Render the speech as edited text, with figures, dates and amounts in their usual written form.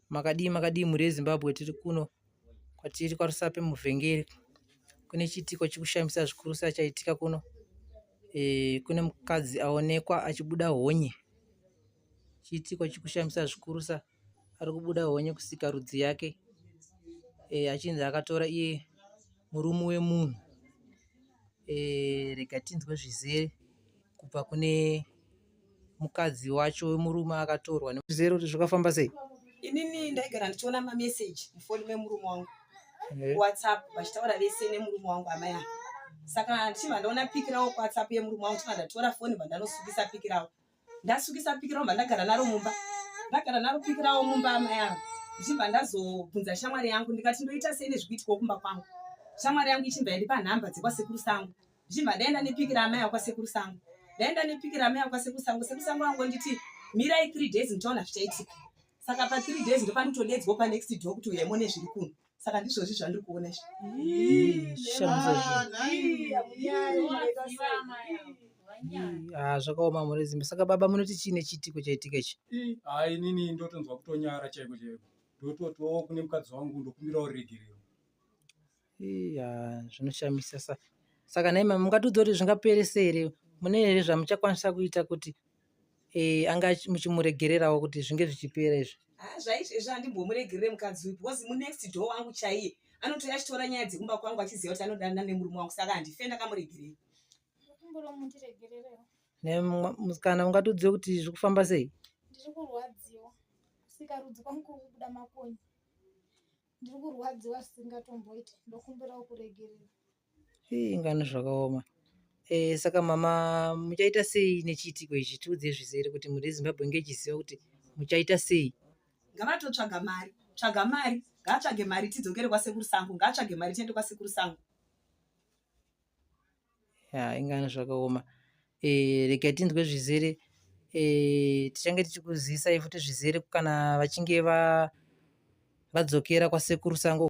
Makadii makadii mhuri yeZimbabwe tiri kuno kwatiri kwaRusape muvhengeri. Kune chiitiko chikushamisa zvikurusa chaitika kuno. E, kune mukadzi aonekwa achibuda honye. Chiitiko chikushamisa zvikurusa ari kubuda honye kusikarudzi yake e, achinzi akatora iye murume wemunhu. E, rega tinzwe zvizere kubva kune mukadzi wacho wemurume akatorwa nezero kuti zvakafamba sei. Inini ndaigara ndichiona mameseji mufoni memurume wangu kuWhatsApp vachitaura vese nemurume wangu amai ava. Saka ndichibva ndaona piki ravo kuWhatsApp yemurume wangu, ndichibva ndatora foni bva ndanosukisa piki ravo. Ndasukisa piki ravo bva ndagara naro mumba, ndagara naro piki ravo mumba amai ava. Ndichibva ndazobvunza shamwari yangu ndikati ndoita sei nezvikuitikawo kumba kwangu. Shamwari yangu ichibva yandipa nhamba dzekwasekuru sangu. Ndichibva ndaenda nepiki raamai avo kwasekuru sangu. Ndaenda nepiki raamai avo kwasekuru sangu. Sekuru sangu vangonditi mirai 3 days muchaona zvichaitika. Saka pa 3 days ndopandotodedzwa pa next door kuti uyai muone zviri kuno. Saka ndizvozvi zvandiri kuona izvi. Ah, zvakaoma mhuri Zimba. Saka baba munoti chii nechiitiko chaitika ichi? Ah, inini ndotonzwa kutonyara chaiko chaiko. Ndototiwo kune mukadzi wangu ndokumbirawo ruregerero. Iya, zvinoshamisa sa. Saka nhai mama mungatiudza kuti zvingapere sei here? Mune here zvamuchakwanisa kuita kuti eh, anga muchimuregererawo kuti zvinge zvichipera izvi? Ah, zvaizvezvi handimbomuregerere mukadzi uyu because munext door wangu chaiye anotouya achitora nyaya dzekumba kwangu achiziva kuti anodanana nemurume wangu saka handife ndakamuregerera. Ndokumbira mundiregererewo. Musikana ungatiudze kuti zviri kufamba sei? Ndiri kurwadziwa. Kusikarudzi kwangu kuri kubuda makonye. Ndiri kurwadziwa zvisingatomboiti ndokumbirawo kuregererwa. Ii ingani zvakaoma. E, saka mama muchaita sei nechiitiko ichi? Tiudzei zvizere kuti mhuri yeZimbabwe inge ichiziva kuti muchaita sei. Ngavatotsvaga mari, tsvaga mari, ngaatsvage mari tidzokere kwasekuru sangu, ngaatsvage mari tiende kwasekuru sangu. Ya ingani zvakaoma. E, regai tinzwe zvizere e, tichange tichikuzivisai futi zvizere kana vachinge vadzokera kwasekuru sango.